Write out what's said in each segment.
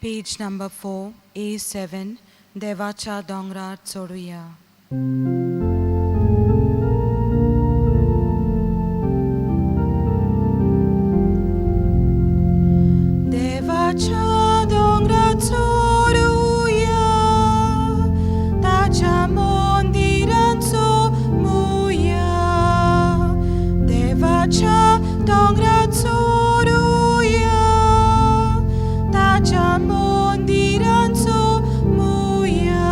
Page number 4, A7, देवाच्या दोंगरार चडुया. देवाच्या दोंगरार चडुया, ताच्या मंदिरांत सोमुया. देवाच्या दोंगरार चडुया, ताच्या मंदिरांत सोमुया.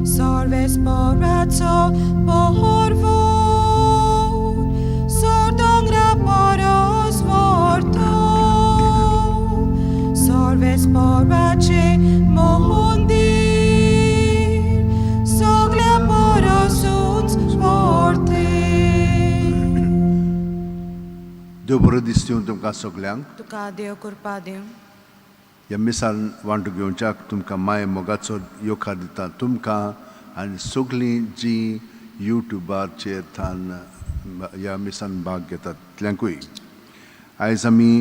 सर्वेस्पराचो पर्वत, सोर दोंगरा परस व्हडतो. सर्वेस्पराचें मंदीर, सगळ्या परस उंच व्हडतें. देव बरो दीस दिवं तुमकां सगल्यांक. तुका देव कृपा दिवं. ह्या मिसान वांटो घेवच्याक तुमकां माय मोगाचो येवकार दिता तुमकां आनी सगळीं जीं युट्यूबाचेर थान ह्या मिसान भाग घेतात तितल्यांकूय. आयज आमी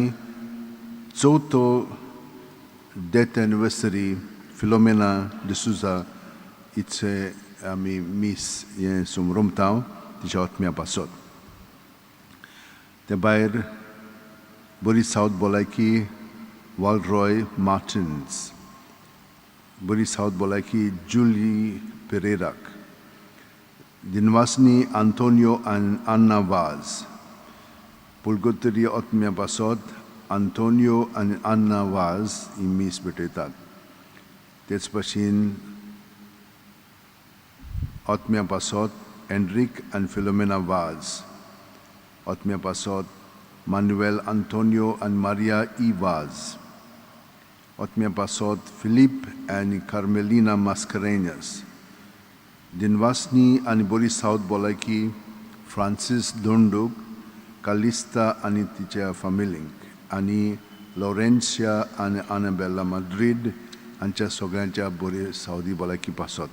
चवथो डेथ एनिवर्सरी फिलोमेना डिसूजा हिचे आमी मीस हें समरमता तिच्या आत्म्या पासत. ते भायर बरी सावथ भलायकी वालरॉय मार्टिन्स, बरी सावथ भलायकी जुली पेरेराक, दिनवासनी आंतोनियो आनी अन्ना वाज, पुलगोतरी आत्म्या पासत आंतोनियो आनी अन्ना वाज ही मीस भेटयतात. तेच भाशेन आत्म्या पासत एन्ड्रीक आनी फिलोमेना वाज, आत्म्या पासत मानुएल आंतोनियो आनी मारिया ई वाज, आत्म्या पासत फिलीप आनी कार्मेलिना मास्करेन्यस, दिनवासनी आनी बरी सावथ भलायकी फ्रांसीस दोंडूक, कालिस्ता आनी तिच्या फामिलींक आनी लॉरेन्सिया आनी आनाबेला माद्रीद हांच्या सगळ्यांच्या बरी सावदी भलायकी पासत.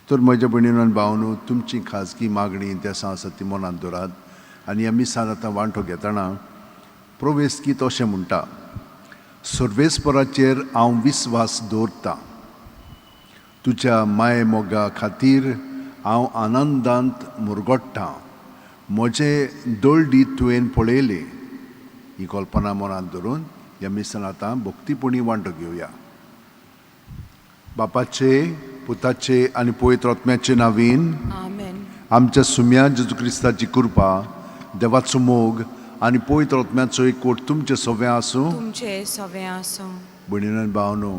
तर म्हज्या भयणीनो आनी भावनो, तुमची खाजगी मागणी देसां आसा ती मनांत दवरात आनी ह्या मिसान आतां वांटो घेतना प्रवेश गीत अशें म्हणटा: सर्वेस्पराचेर हांव विस्वास दवरतां, तुज्या माये मोगा खातीर हांव आनंदांत मुरगोट्टां, म्हजे दळडी तुवें पळयली. ही कल्पना मनांत धरून ह्या मिसान आतां भक्तीपणी वांटो घेवया. बापाचे, पुताचे आनी पवित्र आत्म्याचे नांवान. आमेन. आमच्या सुम्या जेजू क्रिस्ताची कृपा, देवाचो मोग आनी पवित्र आत्म्याचो एकवट तुमचे सगळें आसूं. तुमचे सगळें आसूं. भयणीनो आनी भावनो,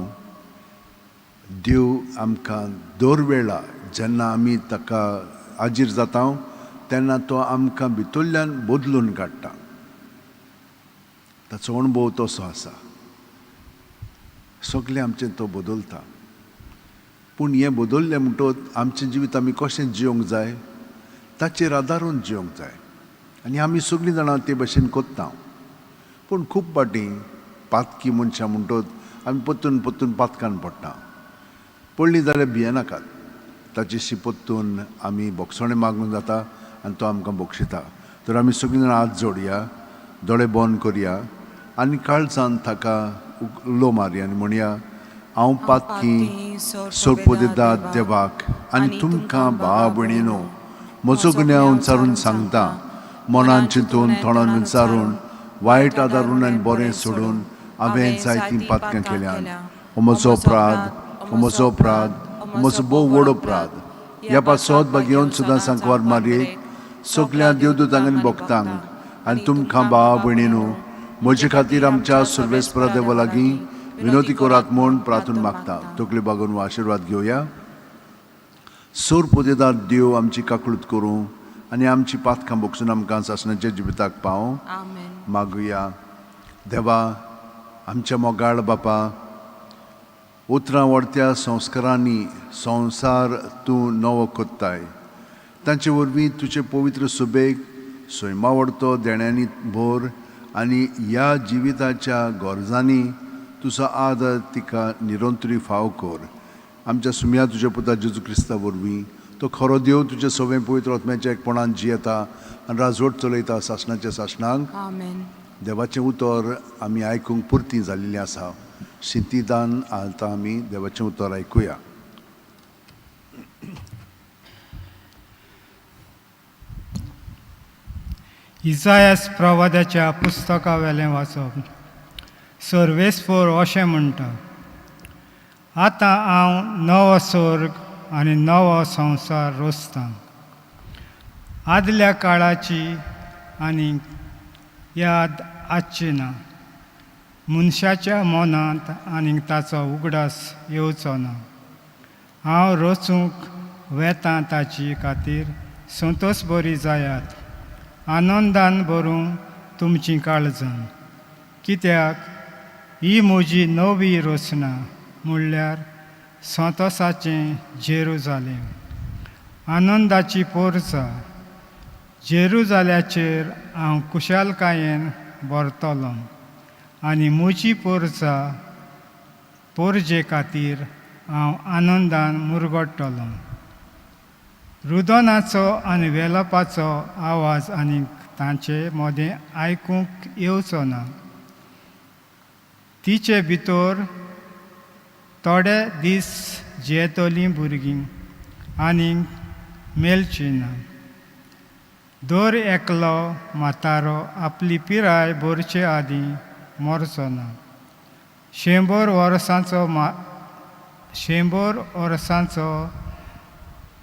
देव आमकां दर वेळा जेन्ना आमी ताका हाजीर जाता तेन्ना तो आमकां भितरल्यान बदलून काडटा. ताचो अणभव तसो आसा. सगळें आमचें तो बदलता. पूण हें बदललें म्हणटकच आमचें जिवीत आमी कशें जियोंक जाय ताचेर आदारून जियोंक जाय आनी आमी सगळीं जाणां ते भशेन कोत्ता. पूण खूब फावटी पातकी मनशां म्हणटकच आमी परतून परतून पातकान पडटा. पडलीं जाल्यार भियेनाकात. ताचेशी परतून आमी भोगसणें मागूंक जाता आनी तो आमकां बक्षिता. तर आमी सगळीं जाणां हात जोडया, दोळे बंद करया आनी काळजान ताका उलो मारया आनी म्हणया: हांव पातकी, सोरपोदेदाद देवाक आनी तुमकां भाव भयणीनो म्हजो गुन्यांव विचारून सांगता. मनान चिंतून, तोंडान विचारून, वायट आदारून आनी बरें सोडून हांवें जायतीं पातकां केल्यान. हो म्हजो अपराध, हो म्हजो अपराध, हो म्हजो भोव व्हड अपराध. ह्या पासत भाग्यवंत सदां सांकवार मारयेक, सगल्या देवदूतांक आनी भक्तांक आनी तुमकां भाव भयणीनो म्हजे खातीर आमच्या सर्वेस्परा देवा लागीं विनवती करात म्हूण प्रार्थून मागता. तकली बागोवन आशिर्वाद घेवया. सोर पोदेदार देव आमची काकळूत करूं आनी आमची पातकां बोगसून आमकां सासणाच्या जिविताक पावूं. आमेन. मागुया. देवा, आमच्या मोगाळ बापा, उतरां वडत्या संस्कारांनी संवसार तूं नवो कोत्ताय. तांचे वरवीं तुजे पवित्र सुबेक सैमा वडतो देण्यांनी भर आनी ह्या जिविताच्या गरजांनी तुजो आदर तिका निरंतरी फाव कर. आमच्या सुम्या तुज्या पुता जेजू क्रिस्ता वरवीं. तो खरो देव, तुज्या सगळें पवित्र आत्म्याच्या एकपणान जियेता आनी राजवट चलयता सासणाच्या सासणाक. आमेन. देवाचें उतर आमी आयकूंक पुरती जाल्लें आसा. शिंतीदान आतां आमी देवाचें उतर आयकुया. इजायास प्रवादाच्या पुस्तका वेलें वाचप. सर्वेस्पोर अशें म्हणटा, आतां हांव नवो स्वर्ग आनी नवो संवसार रोसतां. आदल्या काळाची आनी याद आसची ना, मनशाच्या मनांत आनी ताचो उगडास येवचो ना. हांव रचूंक वेतां ताची खातीर संतोस बरी जायात, आनंदान भरूं तुमचीं काळजां, कित्याक ही म्हजी नवी रचना म्हणल्यार संतोसाचें जेरुजालेम, आनंदाची पोरसा. जेरुजाल्याचेर हांव खुशालकायेन भरतलो आनी म्हजी पोरसा पोरजे खातीर हांव आनंदान मुरगडटलो. रुदनाचो आनी वेलपाचो आवाज आनी तांचे मदें आयकूंक येवचो ना. तिचे भितर थोडे दीस जियेतलीं भुरगीं आनी मेलची ना. दर एकलो म्हातारो आपली पिराय भरचे आदीं मरचो ना. 100 वर्सांचो 100 वर्सांचो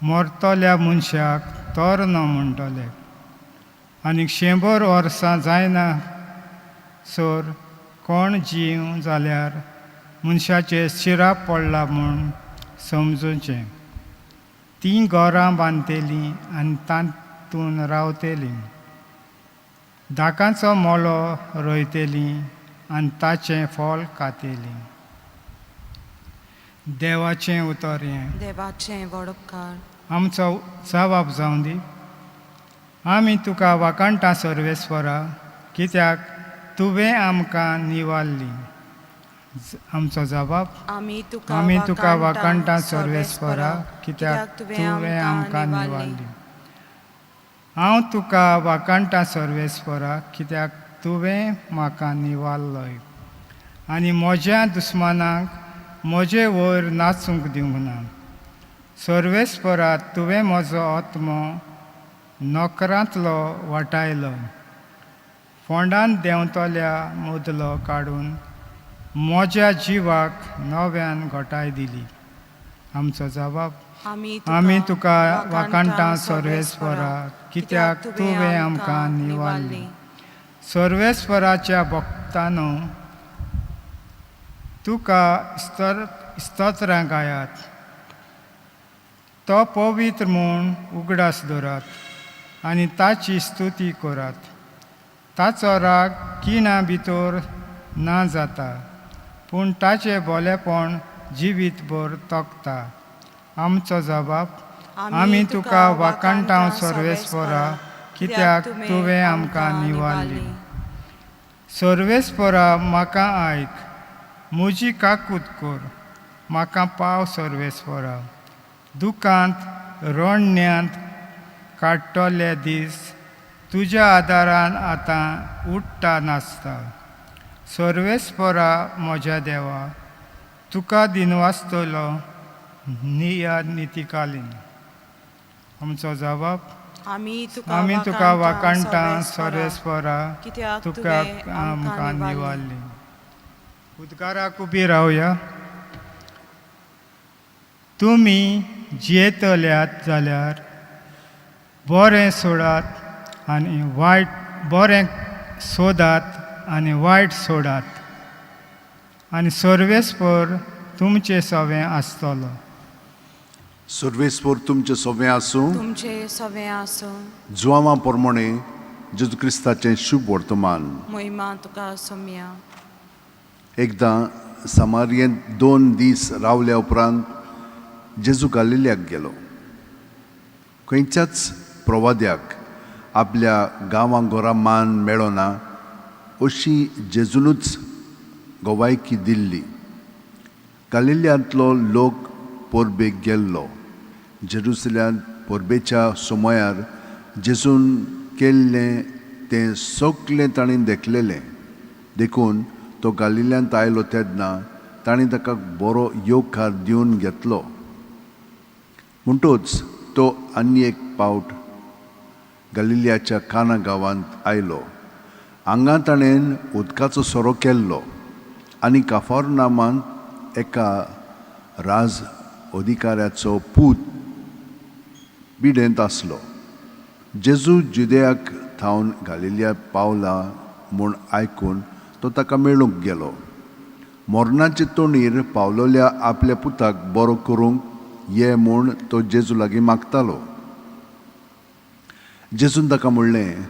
मरतल्या मनशाक तरनो म्हणटले आनी 100 वर्सां जायना सर कोण जीव जाल्यार मनशाचेर शिराप पडला म्हूण समजूचें. तीं घरां बांदतलीं आनी तातूंत रावतलीं, दाकांचो मोलो रोयतलीं आनी ताचें फळ खातलीं. देवाचें उतर हें. देवाचें वडपकार. आमचो जबाब जावं दी. आमी तुका वाखाणटा सर्वेस्वरा, कित्याक तुवें आमकां निवारली. आमचो जबाब, आमी आमी तुका वाखाणटा सर्वेस्वरा, कित्याक तुवें आमकां निवारली. हांव तुका वाखाणटा सर्वेस्वरा, कित्याक तुवें म्हाका निवारलोय आनी म्हज्या दुस्मानाक म्हजे वयर नाचूंक दिवंक ना. सर्वेस्वरा, तुवें म्हजो आत्मो नोकरांतलो वाटायलो, फोंडान देंवतल्या मुदलो काडून म्हज्या जिवाक नव्यान घटाय दिली. आमचो जबाब, आमी तुका वाखाणटा सर्वेस्वरा, कित्याक तुवें आमकां निवारली. सर्वेस्वराच्या भक्तानो, तुका स्तोत्रां गायात, तो पवित्र म्हूण उगडास दवरात आनी ताची स्तुती करात. ताचो राग किणा भितर ना जाता, पूण ताचें बोलेपण जिवीतभर तगता. आमचो जबाब, आमी तुका वाखाणटा सर्वेस्वरा, कित्याक तुवें आमकां निवारली. सर्वेस्वरा, म्हाका आयक, म्हजी काकूत कर, म्हाका पाव सर्वेस्वरा. दुकांत रोडण्यांत काडटले दीस तुज्या आदारान आतां उडटा नासता. सर्वेस्वरा म्हज्या देवा, तुका दिनवासतलो निया नितिकालीन. आमचो जबाब, आमी तुका वाखाणटा सर्वेस्वरा, तुका आमकां निवारली. उद्गाराक उबी रावया. तुमी जियेतल्यात जाल्यार बरें सोडात आनी वायट, बरें सोदात आनी वायट सोडात, आनी सर्वेस्पर तुमचें सवें आसतलो. सर्वेस्पर तुमचें सवें आसूं. तुमचें सवें आसूं. जुवांवा प्रमाणे जेजू क्रिस्ताचें शुभ वर्तमान. महिमा तुका सोम्या. एकदां समारयेंत 2 दीस रावल्या उपरांत जेजू गालिल्याक गेलो. खंयच्याच प्रवाद्याक आपल्या गांवां घरा मान मेळना अशी जेजूनच गवायकी दिल्ली. गालिल्यांतलो लोक परबेक गेल्लो. जेरुसल्यांत परबेच्या समयार जेजून केल्लें तें सगळें ताणें देखलेलें. देखून तो गालिल्यांत आयलो तेन्ना तांणी ताका बरो येवकार दिवन घेतलो. म्हणटच तो आनी एक पावट गलिलियाच्या काना गांवांत आयलो. हांगा ताणें उदकाचो सोरो केल्लो आनी काफारनामांत एका राज अधिकाऱ्याचो पूत बिडेंत आसलो. जेजू जुदेयाक थावन गालिलिया पावला म्हूण आयकून तो ताका मेळूंक गेलो. मरणाचे तोंडीर पावलोल्या आपल्या पुताक बरो करूंक ये म्हूण तो जेजू लागीं मागतालो. जेजून ताका म्हणलें,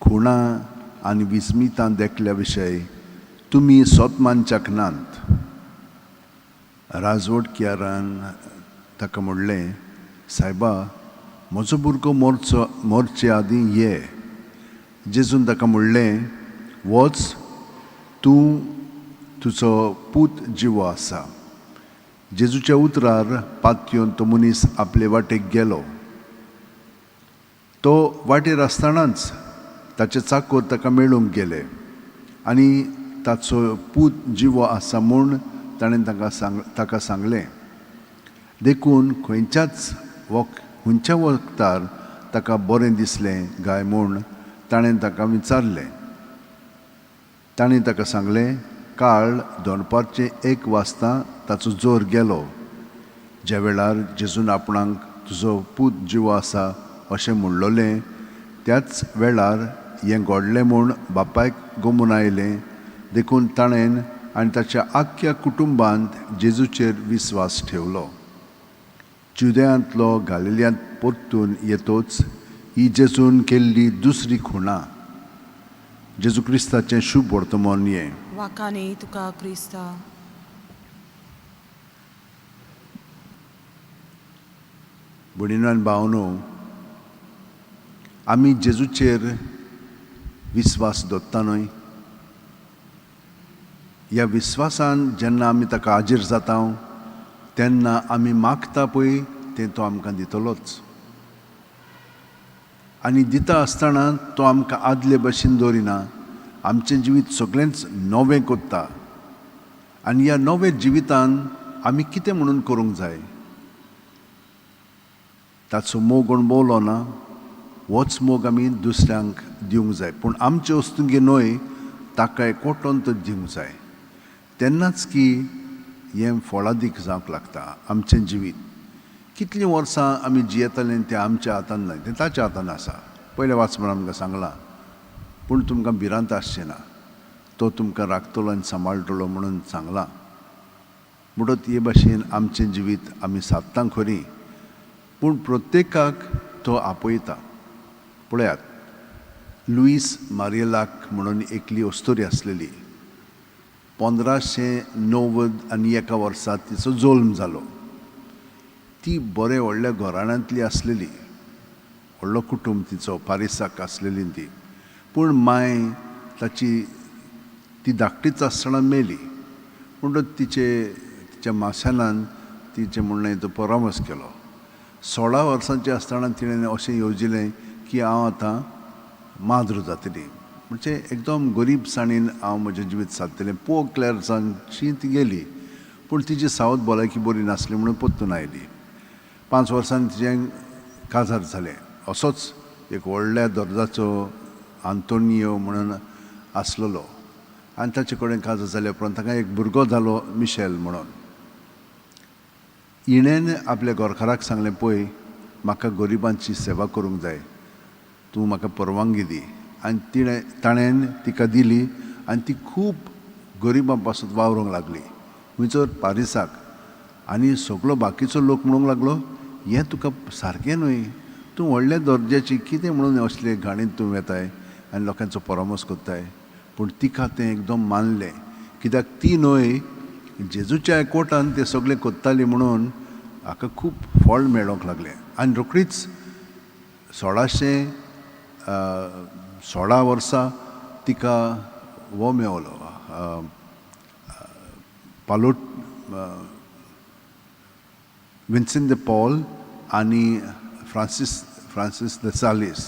खुणां आनी विस्मितां देखल्या विशय तुमी सोत मानच्याक नात. राजवटक्यारान ताका म्हणलें, सायबा, म्हजो भुरगो मरचे आदीं ये. जेजून ताका म्हणलें, वच, तूं तुजो पूत जिवो आसा. जेजूच्या उतरार पातयेवन तो मनीस आपले वाटेक गेलो. तो वाटेर आसतनाच ताचे चाकोर ताका मेळूंक गेले आनी ताचो पूत जिवो आसा म्हूण ताणें ताका सांगलें. देखून खंयच्या वखदार ताका बरें दिसलें गाय म्हूण ताणें ताका विचारलें. ताणें ताका सांगलें, काल दनपारचें 1 वाजता ताचो जोर गेलो. ज्या वेळार जेजून आपणाक तुजो पूत जिवो आसा अशें म्हणलोलें त्याच वेळार हें घडलें म्हूण बापायक गमून आयलें. देखून ताणें आनी ताच्या आख्ख्या कुटुंबांत जेजूचेर विस्वास ठेवलो. जुदयांतलो गालिलियांत परतून येतोच ही जेजून केल्ली दुसरी खुणा. जेजू क्रिस्ताचें शुभ वर्तमान हें. वाकाने तुका क्रिस्ता. भयणीनो आनी भावनो, आमी जेजूचेर विस्वास दवरता न्हय? ह्या विस्वासान जेन्ना आमी ताका हाजीर जाता तेन्ना आमी मागता पळय तें तो आमकां दितलोच. आनी दिता आसतना तो आमकां आदले भशेन दवरिना, आमचें जिवीत सगळेंच नवें करता. आनी ह्या नव्या जिवितान आमी कितें म्हणून करूंक जाय? ताचो मोग अणभवलो ना, होच मोग आमी दुसऱ्यांक दिवंक जाय. पूण आमचे वस्तुंगी न्हय, ताका एकवटोन तो दिवंक जाय. तेन्नाच की हें फळादीक जावंक लागता आमचें जिवीत. कितलीं वर्सां आमी जियेतलें तें आमच्या हातान न्हय, तें ताच्या हातान आसा. पयलें वाचपण आमकां सांगलां, पूण तुमकां भिरांत आसचें ना, तो तुमकां राखतलो आनी सांबाळटलो म्हणून सांगलां. म्हणटच हे भाशेन आमचें जिवीत आमी सादता खरी, पूण प्रत्येकाक तो आपयता. पळयात, लुईस मारियलाक म्हणून एकली अस्तुरी आसलेली. 1591 वर्सा तिचो जल्म जालो. ती बरे व्हडल्या घराण्यांतली आसलेली, व्हडलो कुटुंब तिचो, पारिसाक आसलेली ती. पूण मांय ताची ती धाकटीच आसतना मेली. म्हणटच तिच्या माशेलान तिचें म्हणणें तो परामर्श केलो. 16 वर्सांची आसतना तिणें अशें येवजिलें की हांव आतां माद्र जातली, म्हणजे एकदम गरीबसाणीन हांव म्हजें जिवीत सादतलें. पोर क्लॅर्सांची ती गेली, पूण तिची सावत भलायकी बरी नासली म्हणून परतून आयली. 5 वर्सांनी तिचें काजार जालें. असोच एक व्हडल्या दर्जाचो आंतोनियो म्हणून आसलेलो आनी ताचे कडेन काजार जाल्या उपरांत ताका एक भुरगो जालो, मिशेल म्हणून. हिणेन आपल्या घरकाराक सांगलें, पळय, म्हाका गरिबांची सेवा करूंक जाय, तूं म्हाका परवानगी दी. आनी ताणें तिका दिली आनी ती खूब गरिबां पासून वावरूंक लागली खंयसर, पारिसाक. आनी सगलो बाकीचो लोक म्हणूंक लागलो, हें तुका सारकें न्हय, तूं व्हडल्या दर्ज्याची कितें म्हणून असले घाणींत तूं वेताय आनी लोकांचो परामर्श करताय. पूण तिका तें एकदम मानलें, कित्याक ती न्हय जेजूच्या एकवटान तें सगळें करताली म्हणून हाका खूब फळ मेळोंक लागलें. आनी रोखडीच 1616 वर्सा तिका हो मेवलो, पालोट विन्सेंट the Paul आनी फ्रांसीस the Sales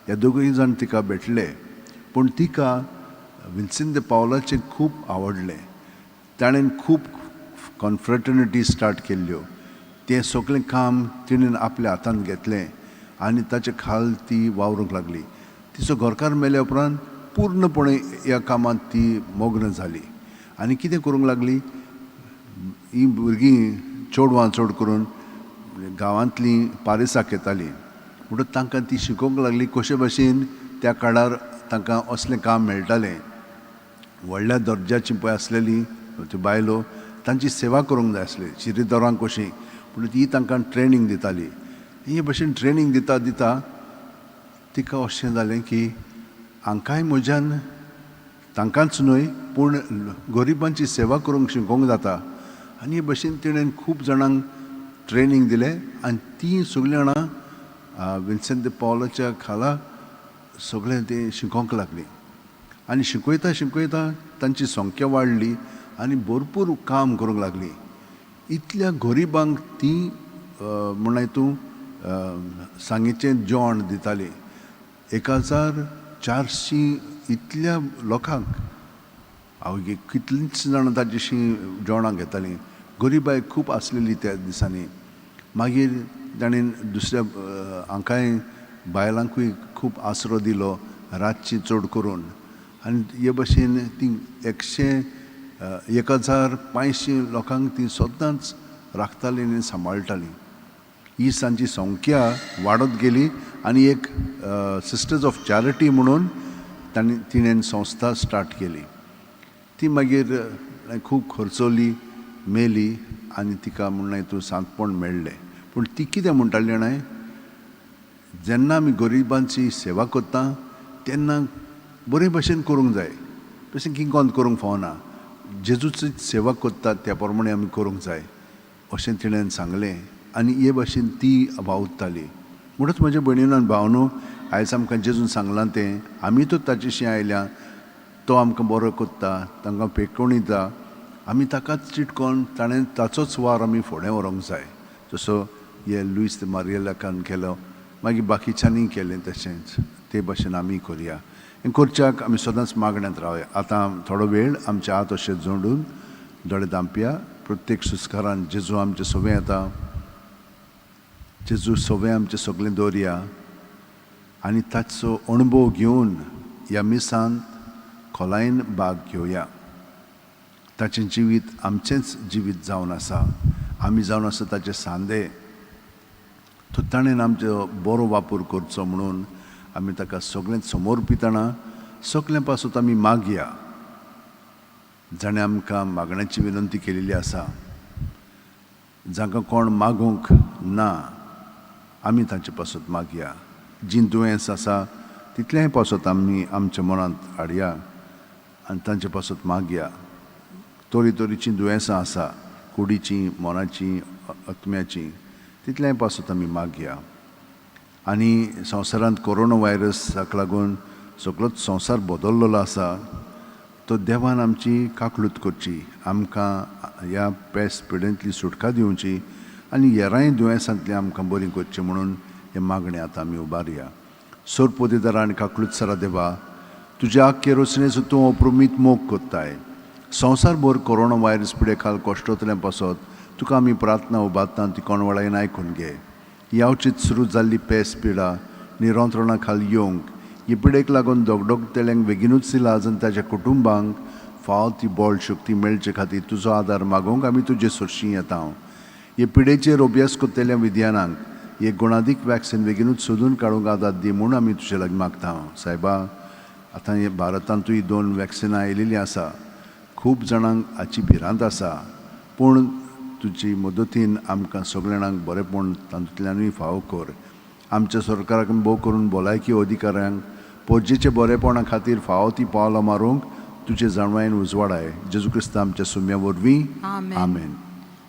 ह्या दोगूय जाण तिका भेटले. पूण तिका विन्सेंट the पावलाचें खूब आवडलें. ताणें खूब कॉन्फ्रेटर्निटी स्टार्ट केल्ल्यो. तें सगळें काम तिणें आपल्या हातांत घेतलें आनी ताचे खाल ती वावरूंक लागली. तिचो घरकार मेल्या उपरांत पूर्णपणे ह्या कामांत ती मग्न जाली आनी कितें करूंक लागली, हीं भुरगीं चेडवां चड करून गांवांतलीं पारिसाक येतालीं म्हणटकच तांकां ती शिकोवंक लागली कशे भशेन त्या काळार तांकां असलें काम मेळटालें. व्हडल्या दर्जाचीं पळय आसलेलीं त्यो बायलो तांची सेवा करूंक जाय आसली शिरीदोरांक कशीं, पूण ती तांकां ट्रेनींग दिताली. हे भशेन ट्रेनींग दिता दिता तिका अशें जालें की हांकांय म्हज्यान तांकांच न्हय पूण गरिबांची सेवा करूंक शिकोवंक जाता. आनी हे भशेन तिणें खूब जाणांक ट्रेनींग दिलें आनी तीं सगळीं जाणां विन्सेंत दे पावलाच्या खाला सगळें तें शिकोवंक लागलीं. आनी शिकयता शिकयता तांची संख्या वाडली आनी भरपूर काम करूंक लागली. इतल्या गरिबांक ती म्हण तूं सांगेचें जेवण दिताली. 1400 इतल्या लोकांक आवय कितलींच जाणां ताजेशी जेवणां घेतालीं. गरिबाय खूब आसलेली त्या दिसांनी. मागीर ताणें दुसऱ्या हांकांय बायलांकूय खूब आसरो दिलो रातची चड करून. आनी हे भशेन ती 1500 लोकांक ती सदांच राखताली आनी सांबाळटाली. ही तांची संख्या वाडत गेली आनी एक सिस्टर्स ऑफ चॅरिटी म्हणून तांणी तिणें संस्था स्टार्ट केली. ती मागीर खूब खर्चोली मेली आनी तिका म्हणलें तूं सांतपण मेळ्ळें. पूण ती कितें म्हणटाली जाणां, जेन्ना आमी गरिबांची सेवा करता तेन्ना बरे भशेन करूंक जाय, तशें किंकोंत करूंक फावना. जेजूची सेवा करता त्या प्रमाणे आमी करूंक जाय अशें तिणें सांगलें आनी हे भशेन ती वावुरताली. म्हणूच म्हज्या भयणीन आनी भावनो आयज आमकां जेजून सांगलां तें आमी तर ताचेशी आयल्या, तो आमकां बरो करता, तांकां पेटोवन दिता, आमी ताकाच चिटकोन ताणें ताचोच वावर आमी फुडें व्हरूंक जाय. जसो हे लुईस the मारियलाकान केलो, मागीर बाकीच्यांनी केलें तशेंच ते भशेन आमी करया. हें करच्याक आमी सदांच मागण्यांत रावया. आतां थोडो वेळ आमचे हात अशे जोडून दोळे धांपया. प्रत्येक सुस्कारान जेजू आमचे सवें येता, जेजू सवें आमचें सगळें दवरया आनी ताचो अणभव घेवन ह्या मिसांत खोलायेन भाग घेवया. ताचें जिवीत आमचेंच जिवीत जावन आसा, आमी जावन आसा ताचे सांदे. तो ताणें आमचो बरो वापर करचो म्हणून आमी ताका सगळें समर्पितना सगळें पासत आमी मागया. जाणें आमकां मागण्याची विनंती केलेली आसा, जांकां कोण मागूंक ना आमी तांचे पासत मागया. जीं दुयेंस आसा तितलेंय पासत आमी आमच्या मनांत हाडया आनी तांचे पासत मागया. तरी तरेचीं दुयेंसां आसा, कुडीचीं, मनाचीं, आत्म्याचीं, तितलेंय पासत आमी मागया. आनी संवसारांत कोरोना व्हायरसाक लागून सगळोच संवसार बदल्लेलो आसा, तो देवान आमची काकळूत करची, आमकां ह्या पेस पिडेंतली सुटका दिवची आनी हेरांय दुयेंसांतली आमकां बरी करची म्हणून हें मागणें आतां आमी उबारया. सोरपोदेदारा आनी काकळूत सरा देवा, तुज्या आख्खे रचनेचो तूं अप्रमीत मोग करताय. संवसारभर कोरोना व्हायरस पिडे खाल कश्टोतल्या पासत तुका आमी प्रार्थना उबारता, ती कोणवळायन आयकून घे. ही अवचीत सुरू जाल्ली पेस पिडा नियंत्रणा खाल येवंक, ही पिडेक लागून दोगडोगतेल्यांक बेगिनूच इलाज आनी ताच्या कुटुंबांक फाव ती बळ शक्ती मेळचे खातीर तुजो आदार मागूंक आमी तुजे सरशीं येता. हे पिडेचेर अभ्यास करतल्या विज्ञानांक एक गुणादीक वॅक्सिन बेगिनूच सोदून काडूंक आदार दी म्हूण आमी तुजे लागीं मागता. सायबा, आतां हे भारतांतूय 2 वॅक्सिनां आयिल्लीं आसा. खूब जाणांक हाची भिरांत आसा, पूण तुजी मदतीन आमकां सगळ्या जाणांक बरेंपण तातूंतल्यानूय फावो कर. आमच्या सरकाराक भोव करून भलायकी अधिकाऱ्यांक पोरजेचे बरेपणा खातीर फावो ती पावलां मारूंक तुजे जाणवायेन उजवाडाय. जेजू क्रिस्ता आमच्या सुम्या वरवीं आमेन.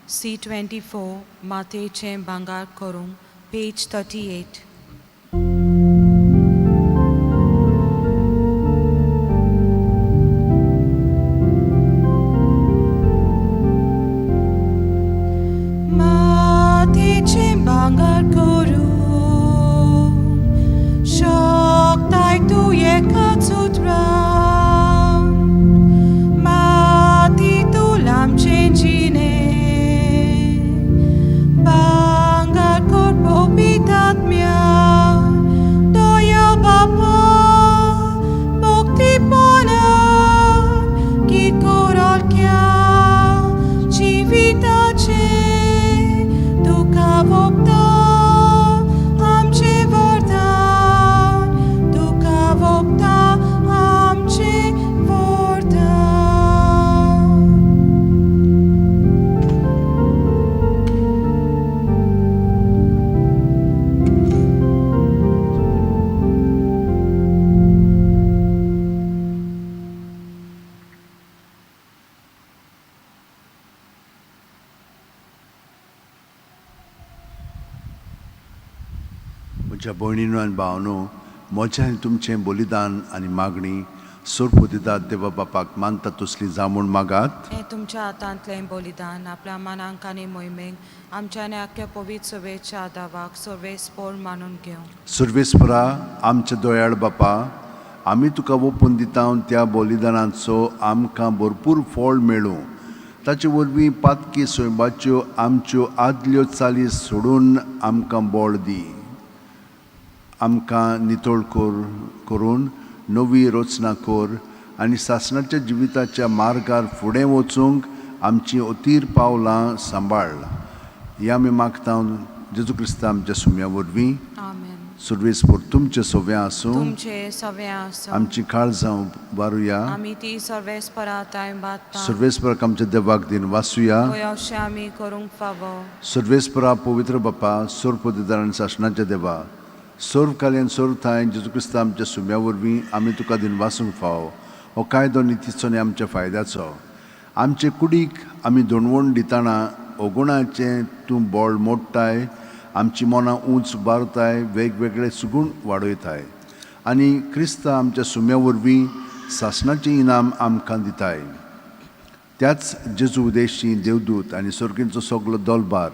C24 मातेचें भांगर करूंक, पेज 38. मातेचें भांगर करूंक शकताय तूं एकाच उतरान, माती तूं लांब म्हज्या भयणीनो आनी भावांनो, म्हजें आनी तुमचें बलिदान आनी मागणी सर्वपदिदात देवा बापाक मानता तसली जावं म्हूण मागात. हें तुमच्या हातांतलें बलिदान आपल्या मनांक आनी मोहिमेक आमच्या आनी आख्ख्या पवित्र सभेच्या दावाक सर्वेस्पोर मानून घेवं. सर्वेस्परा आमच्या दयाळ बापा, आमी तुका ओपून दिता त्या बलिदानाचो आमकां भरपूर फळ मेळूं. ताचे वरवीं पातकी सैबाच्यो आमच्यो आदल्यो चाली सोडून आमकां बळ दी. आमकां नितळ कर करून नवी रचना कर आनी सासणाच्या जिविताच्या मार्गार फुडें वचूंक आमचीं अतीर पावलां सांबाळ. हें आमी मागता जेजू क्रिस्ता आमच्या सुम्या वरवीं. आमेन. सर्वेस्पोर तुमचें सव्यां आसूं. तुमचे सगळें आसूं. आमची काळजां वारुया. आमी ती सर्वेस्परा तांय बादता. सर्वेस्पराक आमच्या देवाक दिन वासूया. पळय अशें आमी करूंक फावो. सर्वेस्परा पवित्र बापा, सर्वपदिदार आनी सासणाच्या देवा, सर्व काल्यान सर्व थांय जेजू क्रिस्ता आमच्या सुम्या वरवीं आमी तुका दिन वासूंक फावो. हो कायदो नितीचो आनी आमच्या फायद्याचो. आमचे कुडीक आमी दोणवण दितना अगुणाचें तूं बळ मोडटाय, आमची मनां उंच उबारताय, वेगवेगळे सुगूण वाडयताय आनी क्रिस्ता आमच्या सुम्या वरवीं सासणाचें इनाम आमकां दिताय. त्याच जेजू उदेशी देवदूत आनी सर्गींचो सगलो दलबार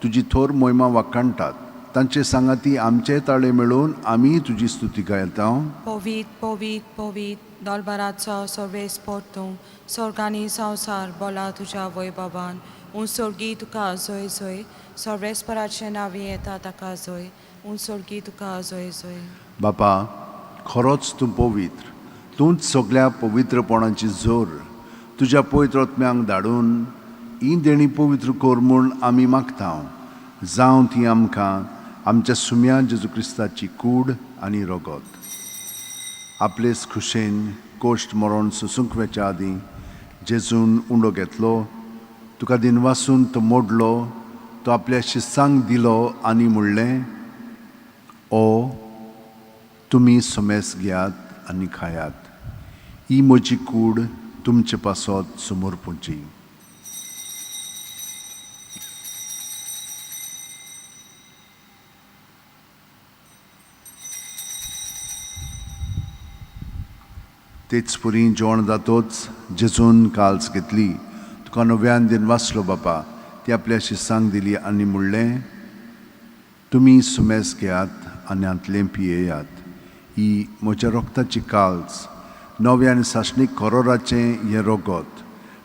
तुजी थोर मोहिमा वाखाणटात. तांचे सांगाती आमचे ताळे मेळून आमी तुजी स्तुती गायता. पवीत पवीत पवीत दलबाराचो सर्वेस्पोर तूं, स्वर्गानी संवसार बोला तुज्या वैभवान. उं स्वर्गी तुका जोय जोय, सर्वेस्पराचें नांवी येता ताका जोय, उं स्वर्गी तुका जोय जोय. बापा, खरोच तूं पवित्र, तूंच सगल्या पवित्रपणाची जोर. तुज्या पवित्र आत्म्यांक धाडून ही देणी पवित्र कर म्हूण आमी मागता. जावं ती आमकां आमच्या सुम्या जेजू क्रिस्ताची कूड आनी रगत. आपलेच खुशेन कोश्ट मरण सोसूंक वेच्या आदीं जेजून उंडो घेतलो, तुका दिनवासून तो मोडलो, तो आपल्या शिस्सांक दिलो आनी म्हणलें, ओ तुमी समेस घेयात आनी खायात, ही म्हजी कूड तुमचे पासत समर्पूची. तेच पुरी जेवण जातोच जेजून काल्स घेतली, तुका नव्यान दिन वाचलो बापा, ती आपल्या शिस्सांक दिली आनी म्हणलें, तुमी सुमेस घेयात आनी हांतलें पियेयात, ही म्हज्या रक्ताची काल्स, नव्या आनी सासणीक करोराचें हें रगत,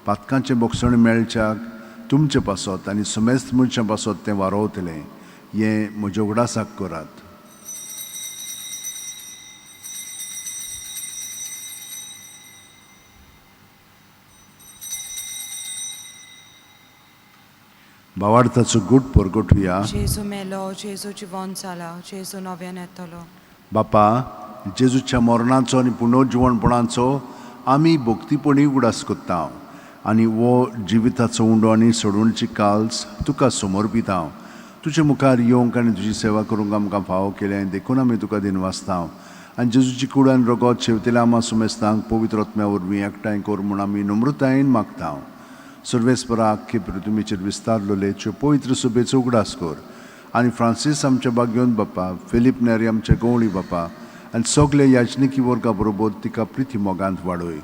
पातकांचें बोगसण मेळच्याक तुमचे पासत आनी सुमेस्त मनशां पासत तें वारोवतलें. हें म्हज्या उगडासाक करात. भावार्थाचो गूट परगटुया. जेजू मेलो, जेजू जिवन जाला, जेजू नव्यान येतलो. बापा, जेजूच्या मरणाचो आनी पुनर्जिवणपणाचो आमी भक्तीपणी उगडास करता आनी हो जिविताचो उंडो आनी सोडवणची काल्स तुका समर्पिता. तुजे मुखार येवंक आनी तुजी सेवा करूंक आमकां फावो केलें देखून आमी तुका दिनवासता. आनी जेजूची कूड आनी रगत शेवतेल्या आमा सुमेस्तांक पवित्र आत्म्या वरवीं एकठांय कर म्हूण आमी नम्रतायेन मागता. सर्वेस्परा आख्खे पृथ्वीचेर विस्तारलेले पवित्र सभेचो उगडास कर आनी फ्रांसीस आमच्या बागयोन बापा, फिलीप नेरी आमच्या गवळी बापा आनी सगळे याजनिकी वर्गा बरोबर तिका प्रिती मोगांत वाडय.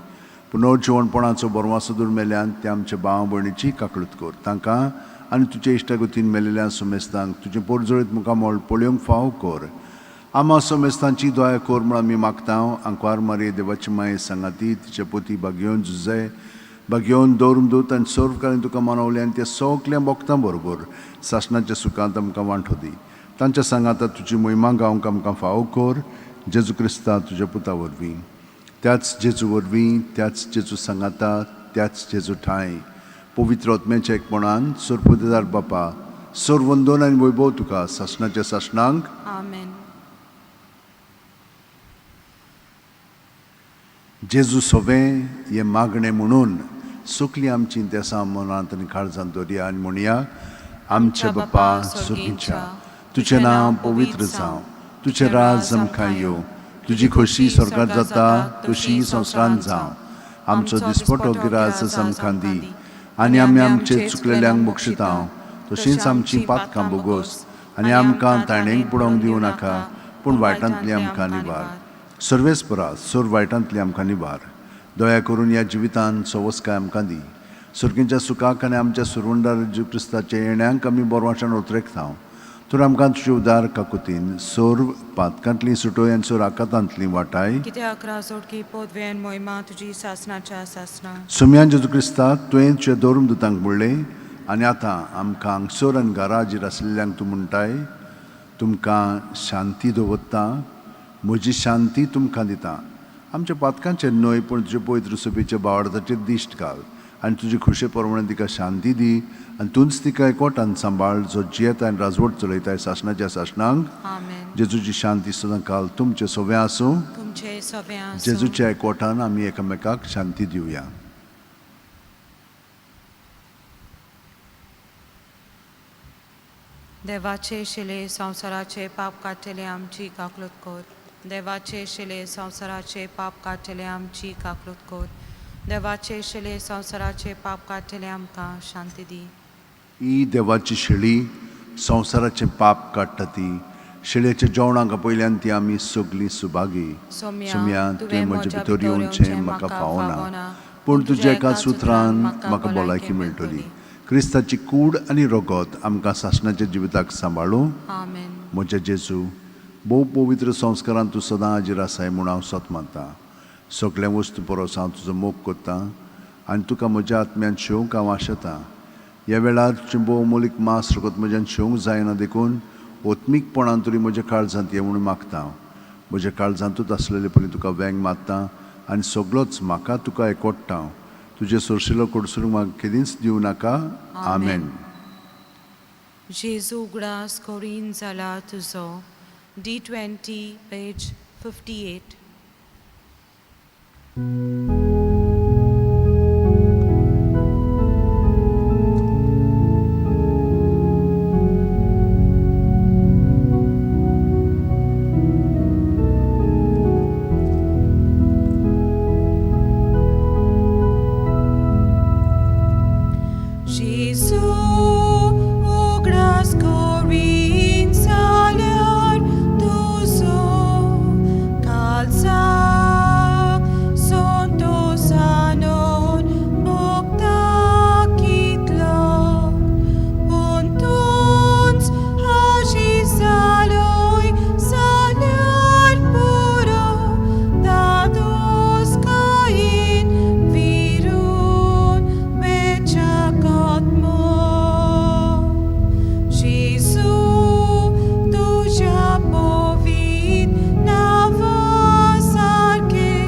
पुनर्जिवणपणाचो बरवासो दूर मेल्यान ते आमच्या भाव भयणीची काकळूत कर. तांकां आनी तुजे इश्टागतीन मेलेल्या सुमेस्तांक तुजें पोरजळीत मुखामळ पळोवंक फाव कर. आमा समेस्तांची दया कर म्हूण आमी मागता. आंकवार मारये देवाची माये सांगाती तिचे पोती बागयोन जुजय बागयोन दवरून दूत आनी सर्व काळीन तुका मनवलें आनी ते सगल्या भक्तां बरोबर सासणाच्या सुखांत आमकां वांटो दी. तांच्या सांगाता तुजी मोहिमा गावंक आमकां फावो कर. जेजू क्रिस्ता तुज्या पुता वरवीं, त्याच जेजू वरवीं, त्याच जेजू सांगाता, त्याच जेजू ठांय पवित्र आत्म्याच्या एकपणान सर्वपदेदार बापा, सर्वंदोन आनी वैभव तुका सासणाच्या सासणांक. आमेन. जेजू सोवें हें मागणें म्हणून सगलीं आमचीं देसां मनांत आनी काळजांत दवरया आनी म्हणया, आमच्या बापा सर्गीच्या, तुजें नांव पवित्र जावं, तुजें राज आमकां येवं, तुजी खोशी स्वर्गात जाता तशी संवसारांत जावं. आमचो दिसपटो गिराज आमकां दी आनी आमी आमचे चुकलेल्यांक बक्षिता तशींच आमचीं पातकां बोगोस आनी आमकां ताणेंक पडोवंक दिवं नाका, पूण वायटांतली आमकां निवार. सर्वेस्परा, सोर वायटांतली आमकां निवार. दया करून ह्या जिवितान सवस्काय आमकां दी. सुर्गींच्या सुखाक आनी आमच्या सुरवंडार जेजू क्रिस्ताच्या येण्यांक आमी बरवाशान उतरेकता. तर आमकां तुजे उदार काकुतीन सोर पातकांतली सुटोय आनी सोर आकातांतली वाटाय. कित्याक राजोडकी पदवेन मोहिमा तुजी सासणाच्या सासणा. सोम्यान जेजू क्रिस्ता, तुवें तुज्या धर्म दुतांक म्हणलें आनी आतां आमकां हांगसर आनी घराजीर आशिल्ल्यांक तूं म्हणटाय, तुमकां शांती दवरता, म्हजी शांती तुमकां दिता. आमच्या पातकांचेर न्हय पूण तुजे पवित्र सभेच्या भावार्थाचेर दिश्ट घाल आनी तुजी खुशे प्रमाणे तिका शांती दी आनी तूंच तिका एकवटान सांबाळ, जो जियेता आनी राजवट चलयताय सासणाच्या सासणांक. आमेन. जेजूची शांती सदां काल तुमचे सगळें आसूं. तुमचे सगळें आसूं. जेजूच्या एकवटान आमी एकामेकाक शांती दिवया. देवाचे शिले संवसाराचे पाप काडटले आमची काकलूत कर. देवाचे शिले संवसाराचे पाप काडटले आमची काकलूत कर. देवाचे शिले संवसाराचे पाप काडटले आमकां शांती दी. ही देवाची शेळी संवसाराचें पाप काडटा ती शेळयेच्या जेवणाक आपयल्यान ती आमी सगळीं सुभागी. सोम्या, तुवें म्हजे भितर येवचें म्हाका फावना, पूण तुज्या एका सुत्रान म्हाका भलायकी मेळटली. क्रिस्ताची कूड आनी रगत आमकां सासणाच्या जिविताक सांबाळूं. आमेन. म्हज्या जेजू, भोव पवित्र संस्कारान तूं सदां हाजीर आसाय म्हूण हांव सत मानतां. सगळ्या वस्तू परस हांव तुजो मोग करतां आनी तुका म्हज्या आत्म्यान शेवंक हांव आशेतां. ह्या वेळार तुजें भोव मोलीक मांस रगत म्हज्यान शेवंक जायना, देखून ओत्मीकपणान तरी म्हज्या काळजांत ये म्हणून मागता. म्हज्या काळजांतूच आसलेले परी तुका वेंग मारता आनी सगळोच म्हाका तुका एकवडटा. तुजें सोरशिलो कडसरूंक म्हाका केदींच दिवं नाका. आमेन. जेजू उगडास करीन जाला तुजो. D20 page 58. जेजू उगडास करीन जाल्यार तुजो काळजाक संतोसानून भोगता कितलो, पूण तूंच हाजीर जालोय जाल्यार पुरो, दादोसकायेन विरून वेच्या आत्मो. जेजू तुज्या पवित्र नांवा सारकें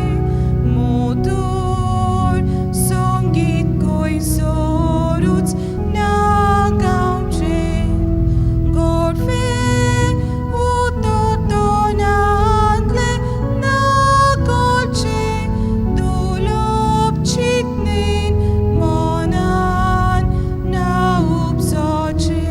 मधूर संगीत खंयसरूच ना गावचें. गोडवें उतर तोंडांतलें ना कळचें, दुर्लभ चिंतनेन मनान ना उपजचें.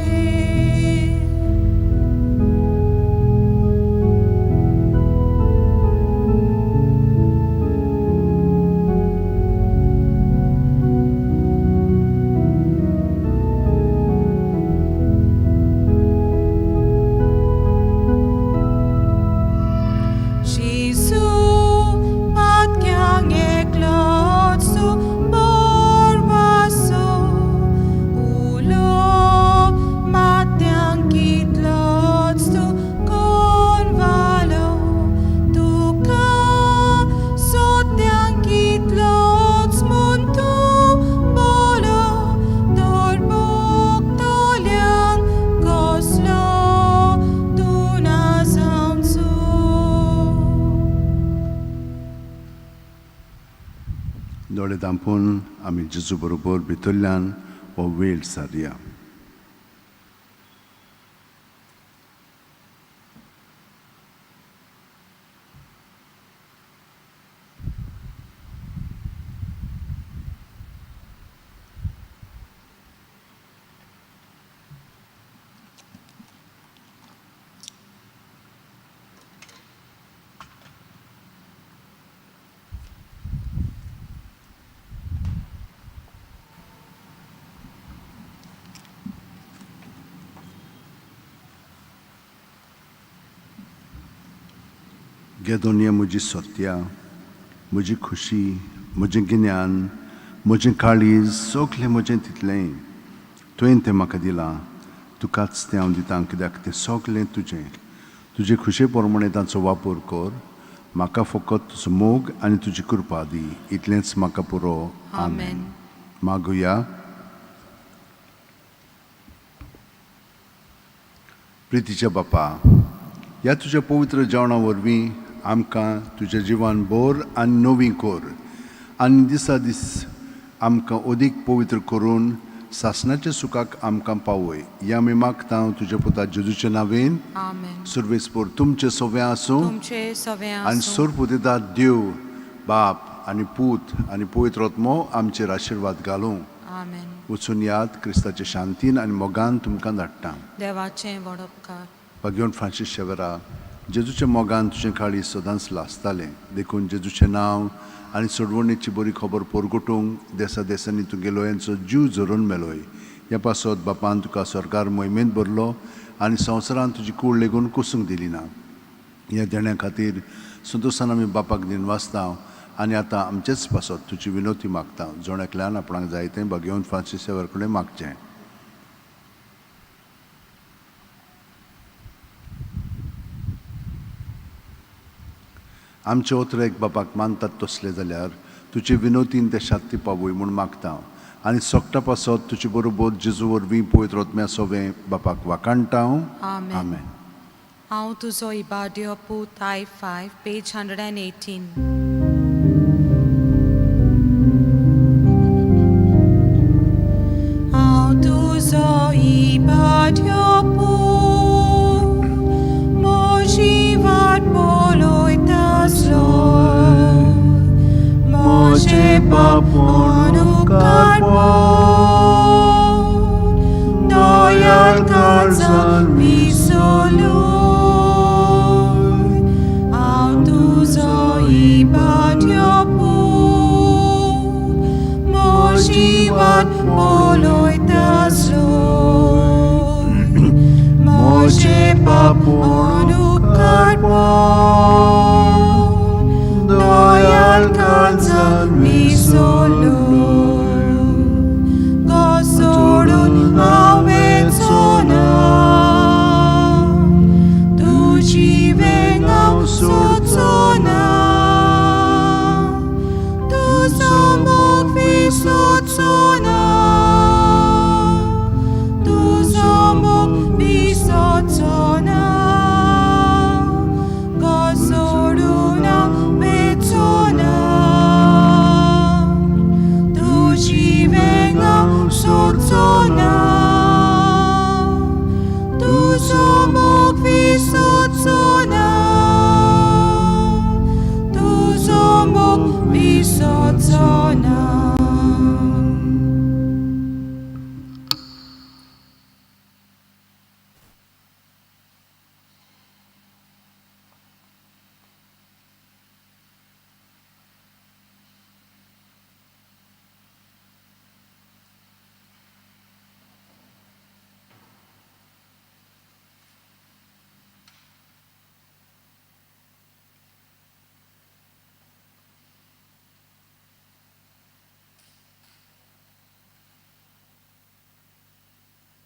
जेजू पातक्यांक एकलोच तूं बोरवासो, उलो मात्यांक कितलोच तूं कोनवालो, तुका सोद्यांक कितलोच म्हूण तूं बोलो, तर भोगतल्यांक कसलो तूं ना जावचो. दोळे धांपून आमी जेजू बरोबर भितरल्यान हो वेळ सारया. गेदोनिया म्हजी सत्या, म्हजी खुशी, म्हजें गिन्यान, म्हजें काळीज, सगलें म्हजें तितलेंय तुवें तें म्हाका दिलां. तुकाच तें हांव दितां, कित्याक तें सगलें तुजें. तुजे खुशे प्रमाणें तांचो वापर कर. म्हाका फकत तुजो मोग आनी तुजी कृपा दी, इतलेंच म्हाका पुरो. आमेन. मागुया. प्रितीच्या बापा, ह्या तुज्या पवित्र जेवणा वरवीं आमकां तुज्या जिवान बोर आनी नवी कर आनी दिसा दीस आमकां अदीक पवित्र करून सासणाच्या सुखाक आमकां पावय. ह्या आमी मागता तुज्या पुता जेजूच्या नांवेन. आमेन. सुर्वेसपोर तुमचें सगळें आसूं तुमचे सगळें आनी आसूं. सोरपुतेदार देव बाप आनी पूत आनी पवित्र आत्मो आमचेर आशिर्वाद घालूं. आमेन. वचून याद क्रिस्ताचे शांतीन आनी मोगान तुमकां धाडटा. देवाचें व्हड उपकार. भाग्यवंत फ्रांसीस शेवरा, जेजूच्या मोगान तुजें काळीज सदांच लासतालें, देखून जेजूचें नांव आनी सोडवणेची बरी खबर परगटूंक देसा देसांनी तूं गेलोयांचो जीव झरोवन मेलोय. ह्या पासत बापान तुका सरकार मोहिमेंत भरलो आनी संवसारान तुजी कूड लेगून कुसूंक दिली ना. ह्या देण्या खातीर संतोशान आमी बापाक दिनवासता आनी आतां आमचेच पासत तुजी विनवती मागता. जण एकल्यान आपणाक जाय तें भाग्यवंत फ्रांसीस शेवर कडेन मागचें. आमचे ओतरेक बापाक मानतात तसले जाल्यार तुजे विनोतीन ते शांती पावय म्हूण मागता आनी सोकटा पासत तुजे बरोबर जेजू वरवीं पवित्र आत्म्या सोवें बापाक वाखाणटा. आमेन. आमेन. हांव तुजो इबाड्यो पूत I 5, page 118. हांव तुजो इबाड्यो पूत, म्हजी वाट पळयतासलो, म्हजे पाप उपकार दयाळ काळजान विसरलो. हांव तुजो इबाड्यो पूत, म्हजी वाट पळयतासलो, म्हजे पाप उपकार दयाळ काळजान विसरलो. सोडून हांव वचो ना, तुजी वेंग हांव सोदचो ना, तुजो मोग विसरचो ना, तुजो मोग विसरचो ना. सोडून हांव वचो ना, तुजी वेंग हांव सोदचो ना, तुजो मोग विसरचो ना, तुजो मोग विसरचो